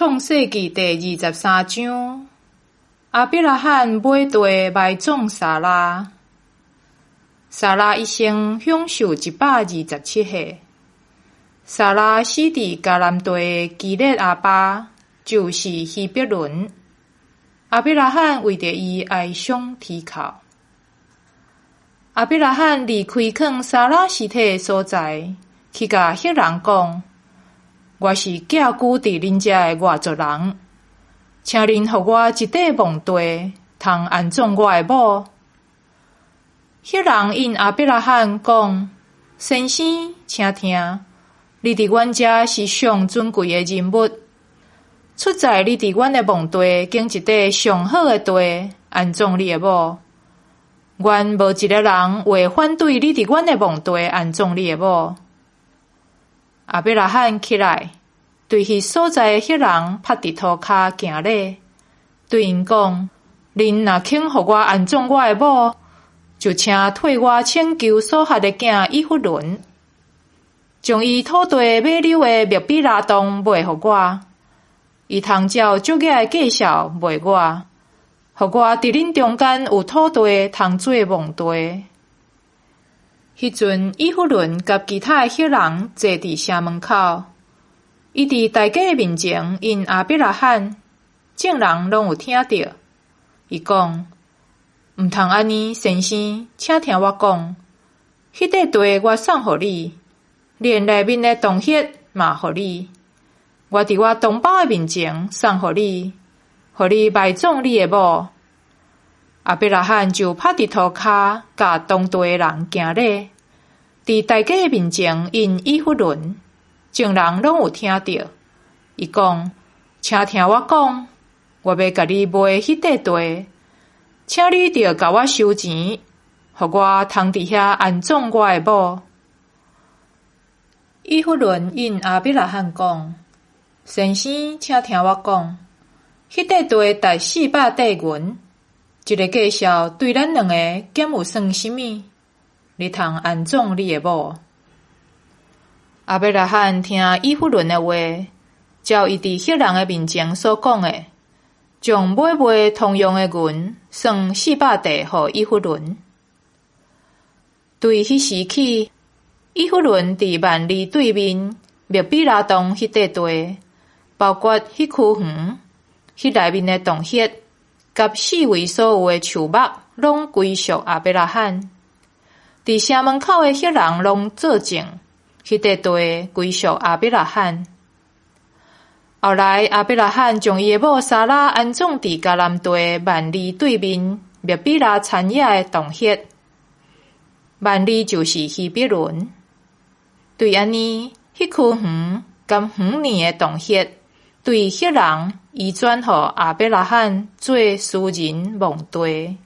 創世記第23章，亞伯拉罕買地埋葬撒拉。撒拉一生享壽127歲。撒拉死佇迦南地的基列亞巴，就是希伯崙。亞伯拉罕為著伊哀傷啼哭。亞伯拉罕離開囥撒拉屍體的所在，去共赫人講：我是寄居佇恁遮的外族人，請恁予我一塊墓地，通安葬我的某。赫人應亞伯拉罕講：先生，請聽，你佇阮遮是上尊貴的人物。出在你佇阮的墓地揀一塊上好的地，安葬你的某。阮無一个人會反對你佇阮的墓地安葬你的某。亞伯拉罕起來，對彼所在的赫人拍佇塗跤行禮，對𪜶講：恁若肯予我安葬我的某，就請退我請求瑣哈的囝以弗崙，將伊土地尾溜的麥比拉洞賣予我，伊通照足額的價數賣我，予我佇恁中間有土地通做墓地。彼陣，以弗崙佮其他的赫人坐佇城門口，伊佇大家面前應亞伯拉罕，眾人攏有聽著。伊講：毋通按呢，先生，請聽我講，彼塊地我送予你，連內面的洞穴嘛予你。我佇我同胞的面前送予你，予你埋葬你的某。亞伯拉罕就拍佇塗跤，共當地的人行禮，佇大家的面前應以弗崙，眾人攏有聽著。伊講：請聽我講，我欲共你賣彼塊地，請你著共我收錢，予我通佇遐安葬我的某。以弗崙應亞伯拉罕講：先生，請聽我講，彼塊地值400塊銀，這个價數對咱兩个敢有算啥物？你通安葬你的某。亞伯拉罕聽以弗崙的話，照伊佇赫人的面前所講的，將買賣通用的銀算400塊予以弗崙。對彼時起，以弗崙佇幔利對面麥比拉洞彼塊地，包括彼區園、彼內面的洞穴，佮四圍所有的樹木，攏歸屬亞伯拉罕。佇城門口的赫人攏做證，彼塊地歸屬亞伯拉罕。後來，亞伯拉罕將伊的某撒拉安葬佇迦南地幔利對面麥比拉田野的洞穴。幔利就是希伯崙。對按呢，彼區園佮園內的洞穴，對赫人移轉予亞伯拉罕做私人墓地。